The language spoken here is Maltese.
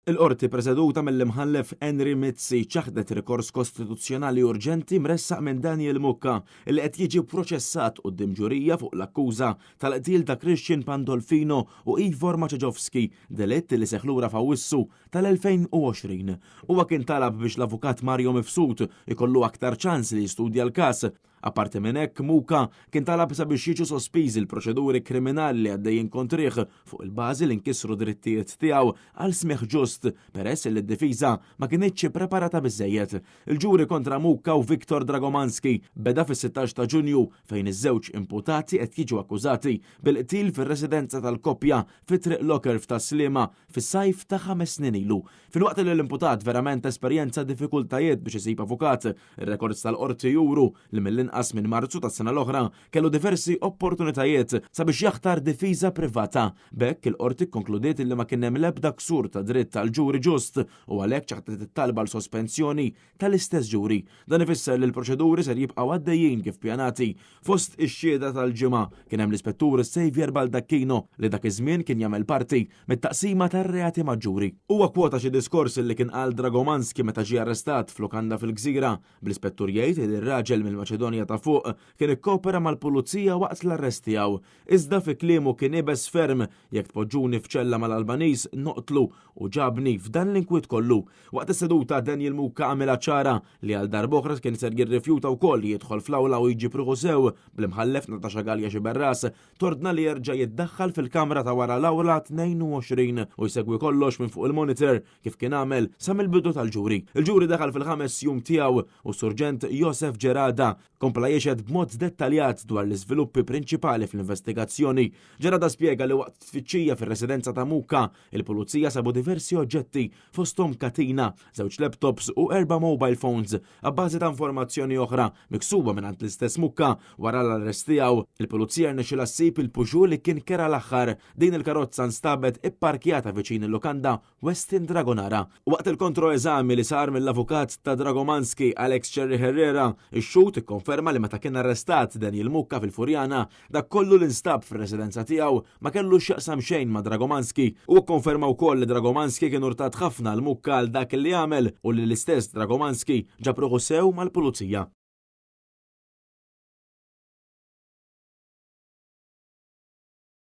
Il-Qorti preseduta mill-Imħallef Henry Mizzi ċaħdet rikors kostituzzjonali urġenti mressaq minn Daniel Muka li qed jiġi pproċessat quddiem ġurija fuq l-akkuża tal-qtil ta' Christian Pandolfino u Ivor Maciejowski, delitt li seħħ lura f'Awwissu tal-2020. Huwa kien talab biex l-Avukat Mario Mifsud ikollu aktar ċans li jistudja l-każ. Apparti minn hekk, Muka kien talab sabiex jiġu sospiżi l-proċeduri kriminali li għaddejjin kontrih fuq il-bażi li nkisru drittijiet tiegħu għal smigħ ġust peress li d-difiża ma kinitx ippreparata biżżejjed. Il-ġuri kontra Muka u Viktor Dragomanski beda fis-16 ta' Ġunju fejn iż-żewġ imputati qed jiġu akkużati bil-qtil fir-residenza tal-koppja fi Triq Locker f'Tas-Sliema fis-sajf ta' ħames snin ilu. Filwaqt li l-imputat verament esperjenza diffikultajiet biex isib avukat, ir-rekords tal-Qorti juru li mill-inqas minn Marzu tas-sena l-oħra kellu diversi opportunitajiet sabiex jaħtar difiża privata. B'hekk il-Qorti kkonkludiet li ma kien hemm l-ebda ksur ta' dritt għal ġuri ġust u għalhekk ċaħdet it-talba għal sospensjoni tal-istess ġuri. Dan ifisser li l-proċeduri ser jibqgħu għaddejjin kif pjanati. Fost ix-xhieda tal-Ġimgħa kien hemm l-Ispettur Saviour Baldacchino li dak iż-żmien kien jagħmel parti mit-taqsima tar-reati maġġuri. Huwa kkwota xi diskors li kien qal Dragomanski meta ġie arrestat f'lukanda fil-Gżira, bl-Ispettur jgħid li r-raġel mill-Maċedonja ta' Fuq kien ikkopera mal-Pulizija waqt l-arrest tiegħu. Iżda fi kliemu kien iebes ferm, jekk tpoġġuni f'ċella mal-Albaniż noqtlu u ġabni f'dan l-inkwiet kollu. Waqt is-seduta Daniel Muka għamilha ċara li għal darb'oħra kien ser jirrifjuta wkoll li jidħol fl-awla u jġib ruħu sew, bl-Imħallef Natasha Galea Sciberras tordna li jerġa' jiddaħħal fil-kamra ta' wara l-awla 22 u jsegwi kollox minn fuq il-monitor kif kien għamel sa mill-bidu tal-ġuri. Il-ġuri daħal fil-ħames jum tiegħu u s-Surġent Josef Gerada kompla jixhed b'mod dettaljat dwar l-iżviluppi prinċipali fl-investigazzjoni. Gerada spjega li waqt tfittxija fir-residenza ta' Muka, il-pulizija sabu diversi oġġetti fosthom katina, żewġ laptops u erba' mobile phones. Abbażi ta' informazzjoni oħra miksuba mingħand l-istess Muka wara l-arrest tiegħu, il-pulizija rnexxilha ssib il-Peugeot li kien kera l-aħħar. Din il-karozza nstabet ipparkjata viċin il-lukanda Westin Dragonara. Waqt il-kontroeżami li sar mill-avukat ta' Dragomanski, Alex Cherry Herrera, ix-xhud ikkonferma li meta kien arrestat Daniel Muka fil-Furjana, Dak kollu li nstab fir-residenza tiegħu ma kellu x'jaqsam xejn ma' Dragomanski. Huwa kkonferma wkoll li Dragomanski kien urtat ħafna għal Muka għal dak li għamel u li l-istess Dragomanski ġab ruħu sew mal-pulizija.